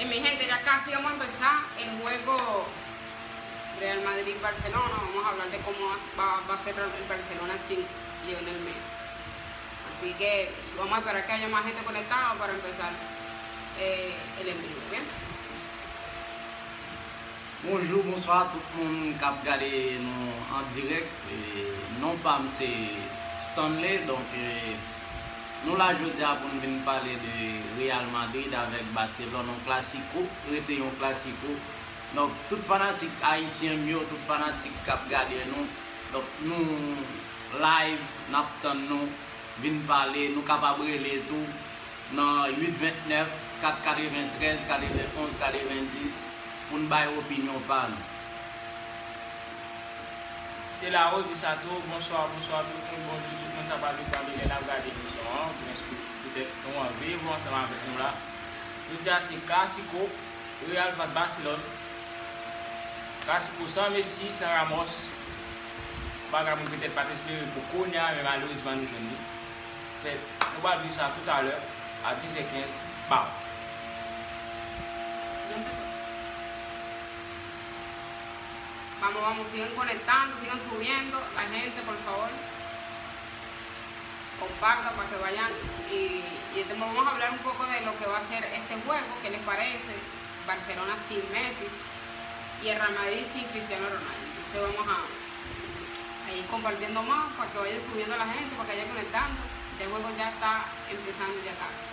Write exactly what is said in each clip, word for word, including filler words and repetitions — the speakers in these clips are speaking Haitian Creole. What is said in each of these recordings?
Eh, mi gente, ya casi vamos a empezar el juego Real Madrid-Barcelona. Vamos a hablar de cómo va, va a ser el Barcelona sin Lionel Messi. Así que vamos a esperar que haya más gente conectada para empezar eh, el en vivo, ¿bien? Bonjou, bonswa tout moun k ap gade nou an dirèk. E, non pa m se Stanley, donk e, nou la jodi a pou n vin pale de Real Madrid avèk Barcelone, yon klasiko, rete yon klasiko. Donk tout fanatik ayisyen m yo, tout fanatik k ap gade nou, donk nou live, n ap tann nou. Vin pale, nou kapab rele tou nan uit vennèf, kat katreventrèz, katrevenonz, katrevendis pou n bay opinyon pa nou. Se la wi, Visato, bonswa, bonswa tout moun, bonjou tout moun, sa pa vin pa vini n ap gade emisyon an, oubyen si petèt nou anvi, ou ansanm avèk nou la. Jodi a se Clasico, Real fas Barcelone. Clasico san Messi, san Ramos. Bagay moun petèt pa t espere pou kounye a, men malerezman nou jwenn li. Fè, nou pral viv sa toutalè a dis è kenz. Baw. Vamos, vamos, sigan conectando, sigan subiendo la gente, por favor. Compartan para que vayan y, y vamos a hablar un poco de lo que va a ser este juego, qué les parece, Barcelona sin Messi y el Real Madrid sin Cristiano Ronaldo. Entonces vamos a, a ir compartiendo más para que vaya subiendo la gente, para que vaya conectando. Ya el juego ya está empezando ya casi.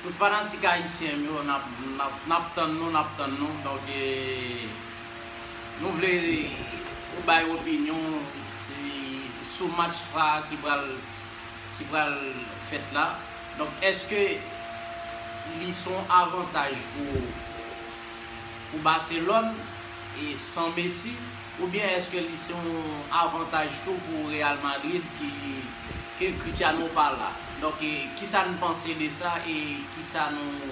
Tout fanatik ayisyen m yo, n ap, n ap, n ap tann nou, n ap tann nou. Donk, e, nou vle ou bay opinyon si, sou match sa a ki pral, ki pral fèt la. Donk, èske li se yon avantaj pou, pou Barcelone e san Messi? Oubyen èske li se yon avantaj tou pou Real Madrid ki, ke Cristiano pa la? Donk, e, kisa n panse de sa e kisa nou,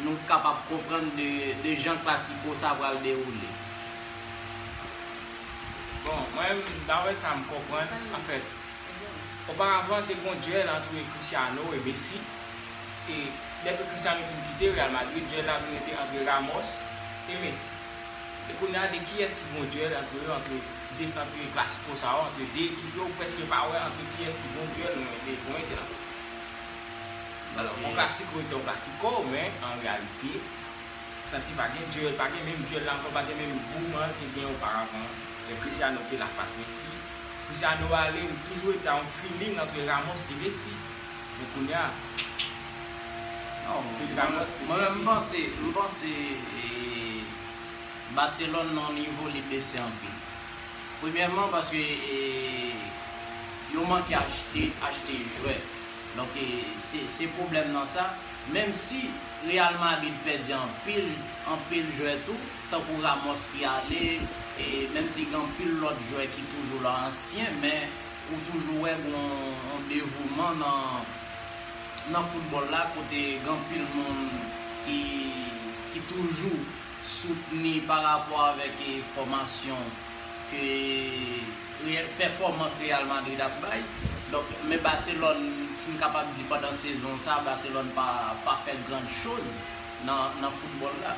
nou kapab konprann de, de jan Clasico sa pral dewoule? Bon, mwen, dapre sa m konprann, anfèt, oparavan te gon dyèl antre Cristiano e Messi, e lè ke Cristiano fin kite Real Madrid, dyèl la vin rete antre Ramos e Messi. E kounye a, de kiyès ki gon dyèl antre yo, antre de, antre Clasico sa yo, antre de ekip yo, ou prèske pa wè antre kiyès ki gon dyèl, mwen, de, mwen te la. Alò, yon Clasico rete yon Clasico, men an reyalite, ou santi pa gen dyèl, pa gen menm dyèl la ankò, pa gen menm gou man te gen oparavan. Lè Cristiano te la fas Messi, Cristiano ale, li toujou rete a yon feeling antre Ramos e Messi. Men kounye a, Non, mwen, mwen menm, m panse, m panse e, Barcelone nan nivo li bese anpil. Premyèman, paske e, yo manke achte, achte jwè. Donk, e, se, se pwoblèm nan sa. Menm si Real Madrid pèdi anpil, anpil jwè tou, tankou Ramos ki ale, e menm si gen anpil lòt jwè ki toujou la ansyen, men ou toujou wè gen yon, yon devouman nan, nan foutbòl la, kote gen anpil moun ki, ki toujou soutni pa rapò avèk e, fòmasyon ke Real, pèfòmans Real Madrid ap bay. Donk, men Barcelone, si n kapab di pandan sezon sa, Barcelone pa, pa fè gran choz nan, nan foutbòl la.